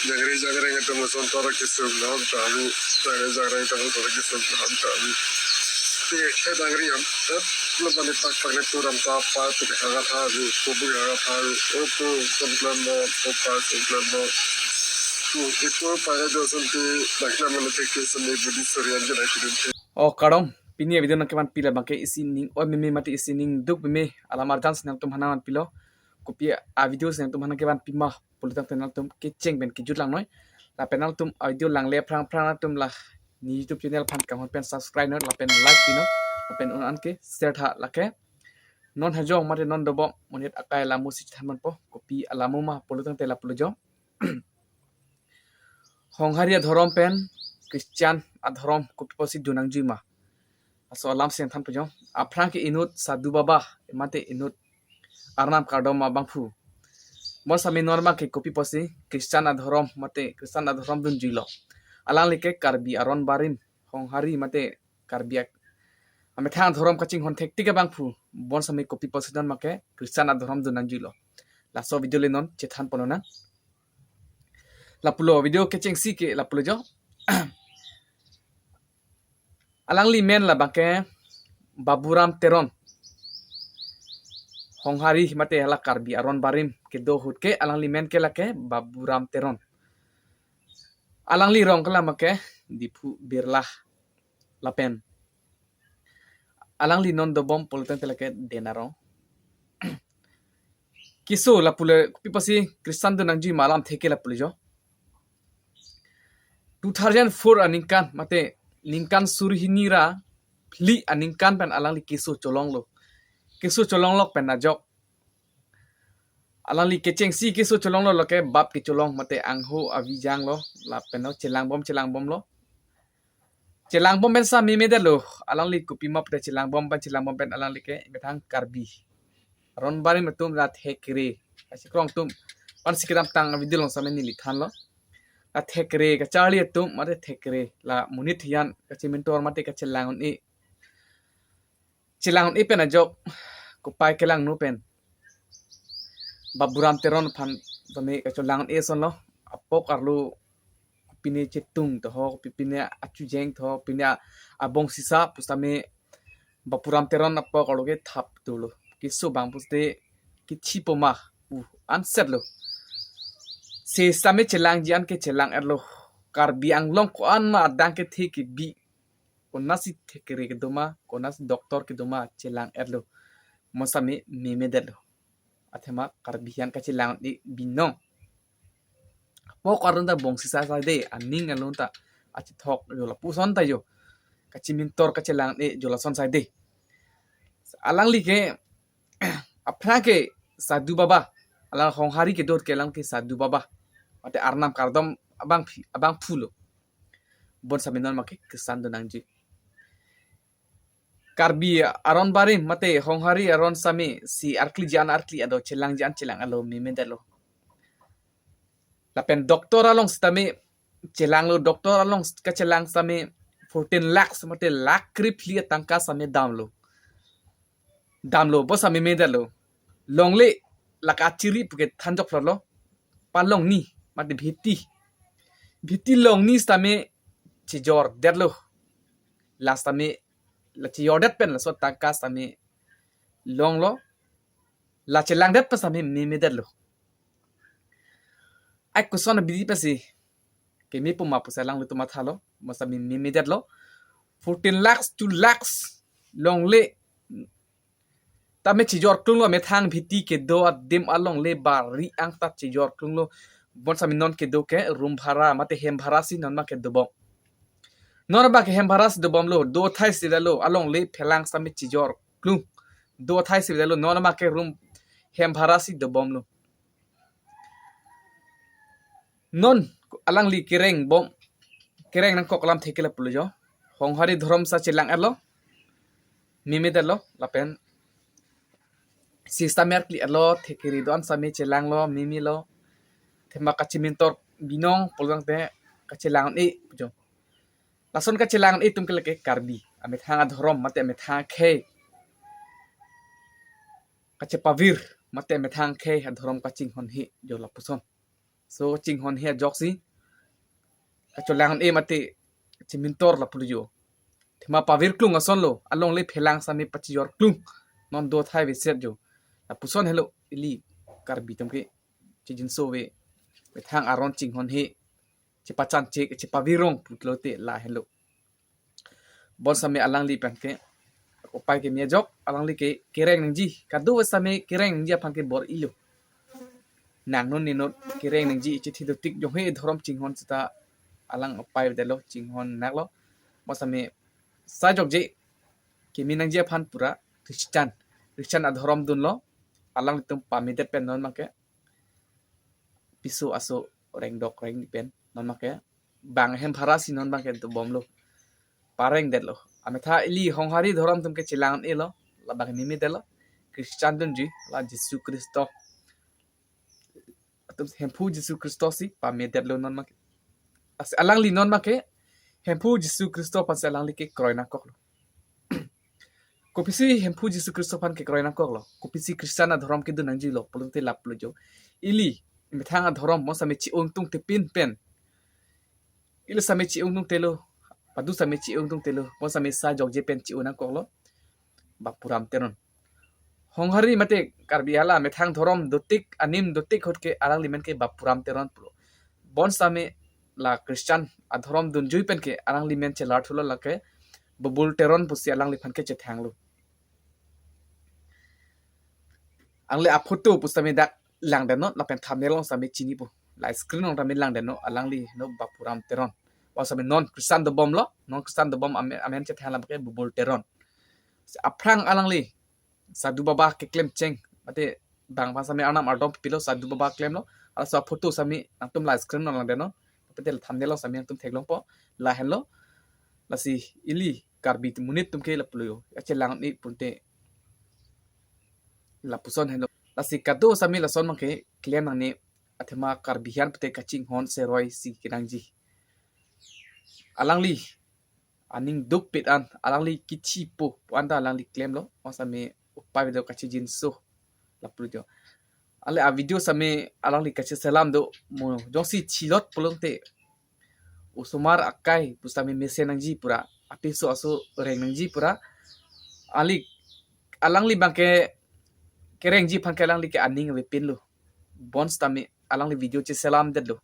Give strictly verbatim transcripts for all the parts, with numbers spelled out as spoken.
Jangre jangre ngetum ason tora kisum lam kami. Jangre jangre ngetum ason tora kisum lam kami. Te khe jangre yam. Lo mani pak pak ne turam ta pa tu ha ga tha vi, ko bu ha ga tha vi. O ko sum plan mo, o pa sum plan mo. Tu itu pa ne do sum ti, nak na mani te kisum ne budi surian je na kidum te. O kardom, pini a video nangkevan pila abangke isi ning oi meme mate isi ning duk meme alam arjan si nangtum hanang pilo. Kopi a video si nangtum hanang kevan pima pulotangte nangtum kecheng pen kejut lang noi. Lapen nangtum a video langle aphrang aphrang nangtum la ne YouTube channel aphan kanghon pen subscribe noi, lapen like pi noi, lapen un an ke share tha lake. Non hajong mate non dobom monit akai lamu si chethan manpo, kopi alamu ma pulotangte lapulo jo. Honghari adhorom pen Christian adhorom kopi pusi dun nangjui ma? Laso alam si nangthan pujong. Aphrang ke inut sadhu baba mate inut arnam kardom abangphu. Bonsitame non abangke kopi pusi Christian adhorom mate Christian adhorom dunjuilo? Alangli ke Karbi aron barim, Honghari mate Karbi ak-, amethang adhorom kachinghon thektik abangphu. Bonsitame kopi pusi non abangke Christian adhorom dun nangjui lo? Laso video le non chethan pon nang. Lapulo video kechengsi ke lapulo jo. Alangli men la abangke Baburam Teron. Honghari mate hala Karbi aron barim kedo ahut ke alangli men ke lake Baburam Teron. Alangli rong ke la abangke Diphu Birla lapen alangli non dobom pulotangte lake Dena rong. Keso lapulo, kopi pusi Christian dun nangjui ma alam theke lapulo jo. Two thousand four aningkan mate ningkan suri hini ra phli aningkan pen alangli keso cholonglo. Keso cholonglo pen ajok alangli kechengsi keso cholonglo, lake bap kecholong mate angho avi janglo, lapen lo chelangbom chelangbomlo. Chelangbom pen sa meme detlo, alangli kopi ma pute chelangbom pen, chelangbom pen alangli ke methang Karbi aron barim atum la thekre, kachekroitum, pan si kedamtang video along sitame neli thanlo. La thekre kacharli atum mate thekre la monit hiyan kachemintor mate kachelang un-e, chelang un-e pen ajok kopai kelangno pen Baburam Teron aphan tame kachelang un-e asonlo. Apok arlo pine chetung to ho, pine achujeng to ho, pine a-, abong sisa pusitame Baburam Teron apok arlo ke thap dolo. Keso abang puste kechipo ma pu ansetlo. Se sitame chelangji an ke chelang-etlo. Karbi Anglong ko-an ma adang kethe kebi, konatsi thekre kedo ma, konatsi doctor kedo ma chelang-etlo. Bonsitame meme detlo. Athema Karbi hiyan kachelang un-e binong. Apok arlo ta bong sisa saide, aning along ta achethok jo lapuson ta jo. Kachemintor kachelang un-e jo lason saide. Alangli ke aphrang ke sadhu baba, alang Honghari kedo ahut ke alang ke sadhu baba mate arnam kardom abang phi-, abangphu lo. Bonsitame non abangke Christian dun nangjui. Karbi aron barim mate Honghari aron sitame si arkliji an arkli ado, chelangji an chelang alo, meme detlo. Lapen doctor along sitame chelanglo, doctor along kachelang sitame fourteen lakhs mate lakh krephli atangka sitame damlo. Damlo, bonsitame meme detlo. Longle lake achiri puke thanjok lolo. Palongni mate bheti. Bheti longni sitame chejor detlo. La sitame la chejor det pen laso tangka sitame longlo. La chelangdet pen sitame meme detlo. Ai koson abidi pensi kemepo ma pusi alanglitum mathalo, bonsitame meme detlo. Fourteen lakhs, two lakhs longle tame chejor klunglo, methang bheti kedo adim alongle bari angta chejor klunglo. Bonsitame non kedo ke room bhara mate hem bhara si non abangke dobom. Non abangke hem bhara si dobomlo, do athai si lalo, alongle phelang sitame chejor klung. Do athai si lalo, non abangke room hem bhara si dobomlo. Non alangli kereng bom, kereng nangkok alam theke lapulo jo. Honghari dhorom sa chelang-etlo, meme detlo, lapen sista merkli-etlo, thekre do-an sitame chelanglo, memelo. Athema kachemintor binong pulotangte kachelang un-e jo. Lason kachelang un-e atum ke lake Karbi amethang adhorom mate amethang akhei kachepavir mate amethang akhei adhorom kachinghonhe jo lapuson. So chinghon he ajoksi kacholang-e mate chemintor lapulo jo. Thema pavirklung asonlo, alongle phelang same pachijorklung. Non do thai veset jo. Lapuson helo ili Karbi atum ke chijinso ave. Methang aron chinghon he chepachan che chepavirong pulote la helo. Bonsitame alangli aphan ke upai keme ajok, alangli ke kereng nangji. Kadokave sitame kereng nangji aphan ke bor-ilo. Nang non ne non kereng nangji, ichethi dotik jong he dhorom chinghon seta alang upai detlo, chinghon naklo. Bonsitame sa jokje keme nangji aphan pura Christian, Christian adhorom dunlo. Alanglitum pamedet pen non abangke piso aso rengdok rengni pen non abangke bang hem phara si non abangke dobomlo, parengdetlo. Ametha ili Honghari dhorom atum ke chelang-elo, labang meme detlo. Christian dunji, la Jisu Khristo atum, Hemphu Jisu Khristo si pamedetlo non abangke. Lasi alangli non abangke Hemphu Jisu Khristo aphan si alangli kekroi nangkoklo. Kopisi Hemphu Jisu Khristo aphan kekroi nangkoklo, kopisi Christian adhorom kedun nangjilo pulote lapulo jo. Ili methang adhorom bonsitame chi-ungtung tepin pen, ili sitame chi-ungtung telo, padu sitame chi-ungtung telo, bonsitame sa jokje pen chi-ung nangkoklo, Bapuram Teron. Honghari mate Karbi hala methang dhorom dotik, anim dotik ahut ke alangli amen ke Bapuram Teron pulo. Bonsitame la Christian adhorom dunjui pen ke alangli amen chelar thulo, lake Bubul Teron pusi alangliphan ke chethanglo. Angle aphoto pusitame dak langdetnon, lapen thumbnail along sitame chinipo. La screen along tame langdetnon, alangli no Bapuram Teron. Bonsitame non Christian dobomlo, non Christian dobom ame-, amen chethang abangke Bubul Teron. Aphrang alangli Sadhu Baba keklem cheng, mate bang aphan sitame arnam ardom pilo, Sadhu Baba klemlo. Laso aphoto sitame nangtum la screen along langdetnon, mate thumbnail along sitame nangtum theklongpo, lahenlo. Lasi ili Karbi monit atum ke lapulo jo, kachelang-e pulote lapuson henlo. Lasi kadokave sitame lason abangke klem nangne, athema Karbi aphan pute kachinghon seroi si kenangji. Alangli aning dukpet an, alangli kithi po pu anta alangli klemlo, bonsitame upai do kachijinso lapulo jo. Ale avideo sitame alangli kacheselam do, mo jongsi thilot pulote osomar akai pusitame mesen nangji pura, apiso aso reng nangji pura. Ali, alangli abangke kerengji aphan ke alangli ke aning avepinlo. Bonsitame alangli video cheselamdetlo.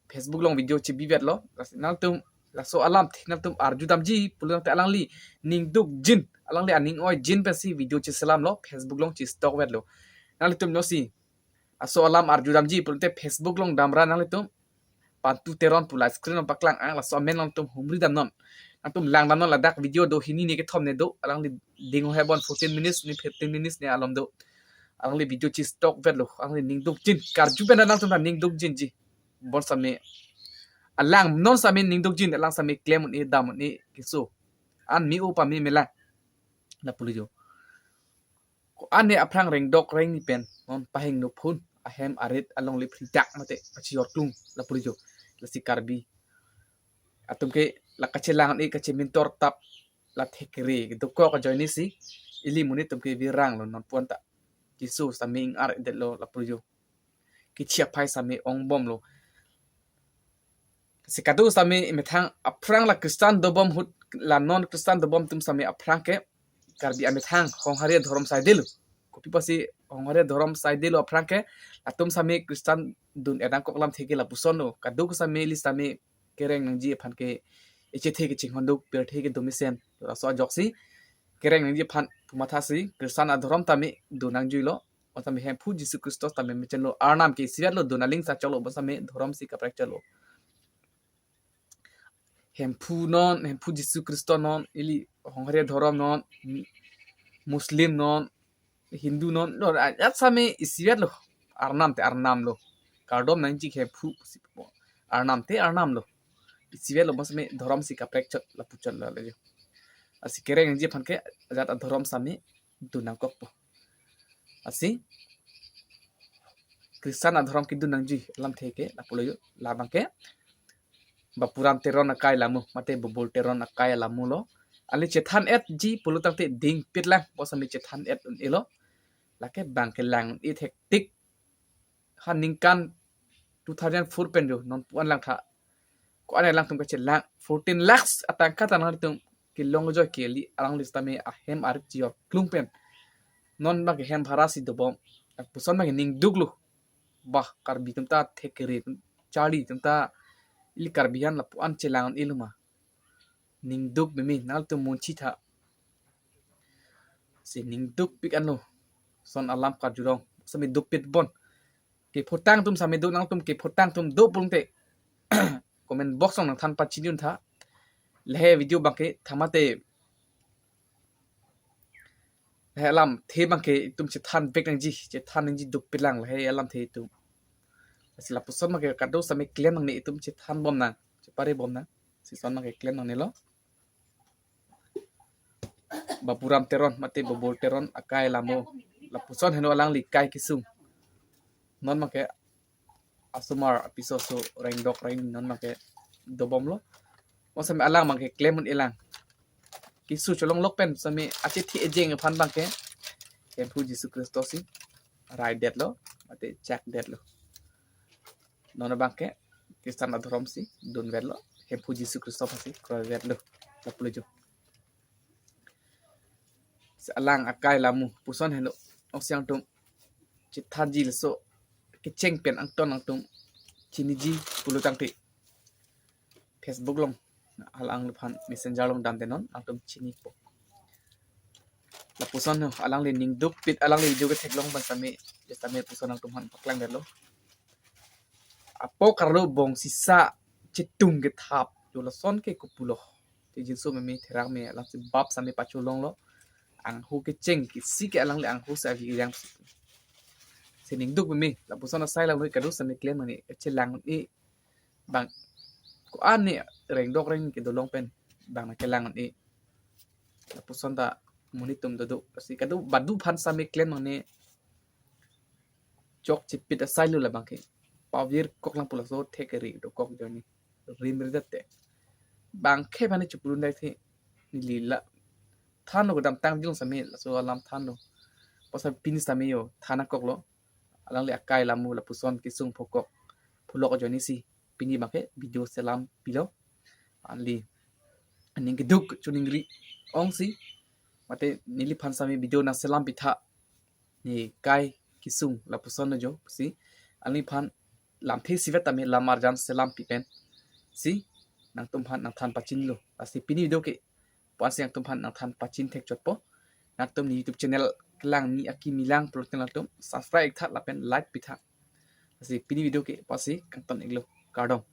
Facebook along video chebivetlo. Lasi nangtum laso alamthe nangtum arjudamji pulote alangli ning dukjin, alangli aning oijin pensi video cheselamlo, Facebook along chestokvetlo. Nanglitum jongsi laso alam arjudamji pulote Facebook along damra nanglitum Pantu Teron pu la screen along paklang-ang, laso amen nangtum humridamnon. Nangtum langdamnon, ladak video do hini ne kethom ne do, alangli ding ho hebon fourteen minutes ne fifteen minutes ne alom do. Alangli video chestokvetlo, alangli ning dukjin, karju pen nangtum ning dukjinji. Bonsitame alangnon sitame ning dukjin, alang sitame klem un-e, dam un-e, keso an me-o pame melang lapulo jo. Ko-an ne aphrang rengdok rengni pen non pahingno phun, ahem arit alongle phridak mate pachijorklung lapulo jo. Lasi Karbi atum ke la kachelang-e, kachemintor tap, la thekre dokok ajoine si ili monit atum ke viranglo non pu anta. Keso sitame ing-ardetlo lapulo jo. Kithi aphai sitame ongbomlo. Si kadokave sitame methang aphrang la Christian dobom ahut, la non Christian dobom atum sitame aphrang ke Karbi amethang Honghari adhorom saidelo. Kopi pusi Honghari adhorom saidelo aphrang ke, latum sitame Christian dun-e nangkok alamthe ke lapusonlo. Kadokave sitame ili sitame kereng nangji aphan ke echethe kechinghon do, pirthe kedo mesen. Laso ajoksi kereng nangji aphan pu mathasi Christian adhorom tame dun nangjuilo. Bonsitame Hemphu Jisu Khristo tame mechenlo, arnam ke isivetlo, dun aling sa choklo, bonsitame dhorom si kaprek choklo. Hemphu non, Hemphu Jisu Khristo non, ili Honghari adhorom non, Muslim non, Hindu non, non ajat sitame isivetlo. Arnam te arnamlo. Kardom nangji Hemphu pusi pu. Arnam te arnamlo. Isivetlo, bonsitame dhorom si kaprek chot lapu chotlo le. Lasi kereng nangji aphan ke ajat adhorom sitame dun nangkokpo. Lasi Christian adhorom kedun nangji alamthe ke lapulo jo, labang ke Bapuram Teron akai lamu, mate Bubul Teron akai lamulo. Alangli chethan-etji pulo tangte dingpit lang, bonsitame chethan-et un-elo. Lake bang kelang un-e thektik. ha ningkan two thousand four pen jo non pu-an lang tha. Ko-an alangtum kachelang fourteen lakhs atangka ta nangtum kelong ajoine kali, alangli sitame ahem arit chijor klung pen non bang ke hem bhara si dobom. Lapuson bang ke ning duklo. Bah, Karbi atum ta thekre atum, charli atum ta ili Karbi aphan lapu-an chelang-un-elo ma. Ning duk meme, nangtum munchi tha. Si ning dukpik anlo. Lason alam karjulong. Sitame dukpik bon. Kephotang atum sitame do, nangtum kephotang atum do pulote comment box along nangthan pachini-un tha. Lahei video bang ke tha mate, lahei alamthe bang ke itum chethan vek nangji, chethan nangji dukpik lang lahei alamthe itum. Lasi lapuson bang ke kado sitame klem nangne, itum chethan bom nang, chepare bom nang. Lason bang ke klem nangnelo. Baburam Teron mate Bobol Teron akai alamo. Lapuson heno alangli kai kesung. Non bang ke asomar apiso so rengdok reng non bang ke dobomlo. Mo sitame alang bang ke klem-un-elang. Keso cholong lok pen sitame achethi ejeng aphan bang ke Hemphu Jisu Khristo si rai detlo, mate chak detlo. Non bang ke Kristan adhorom si dun vetlo, Hemphu Jisu Khristo aphan si kroi vetlo. Lapulo jo. Si alang akai alamo puson heno, ong siang atum chethanji laso kecheng pen angton nangtum chiniji pulo tangte Facebook along, alangphan Messenger along damde non nangtum chinipo. Lapuson ho, alangli ning dukpik, alangli video ketheklong pen sitame, sitame puson nangtum aphan paklang detlo. Apo karlo bong sisa chetung kethap jo, lason ke kopulo. Te jinso meme therak me, alangsi bap sitame pacholonglo. Angho kecheng ke si ke alangli angho si agi yang si. Si ning duk meme, lapuson asai lang lui kado sitame klem nangne, kachelang-un-e. Bang ko-an ne rengdok reng kedolong pen bang nangkelang-un-e. Lapuson ta monit atum dodo. Lasi kado badu aphan sitame klem nangne. Chok chipit asai lo labang ke. Pavir kok lang pu laso thekre dokok ajoine. Rim ridet te. Bang ke bani chupulun dai the. Neli la thanlo kedamtang jong sitame laso alam thanlo. Pusi pini sitame jo than nangkoklo. Alangli akai alamo lapuson kesung phokok pholok ajoine si pini bang ke video selam pilo. Anli aning keduk choningri ong si mate neliphan sitame video nangselam pitha. Ne kai kesung lapuson jo si alangphan lamthe isivet tame lam arjan selam pi pen si nangtumphan nangthan pachinlo. Lasi pini video ke pusi nangtumphan nangthan pachin thekchotpo. Nangtum ne YouTube channel kelang ne akimi lang pulote nangtum subscribe iktha lapen like pitha. Lasi pini video ke pusi kangton-iklo, kardom.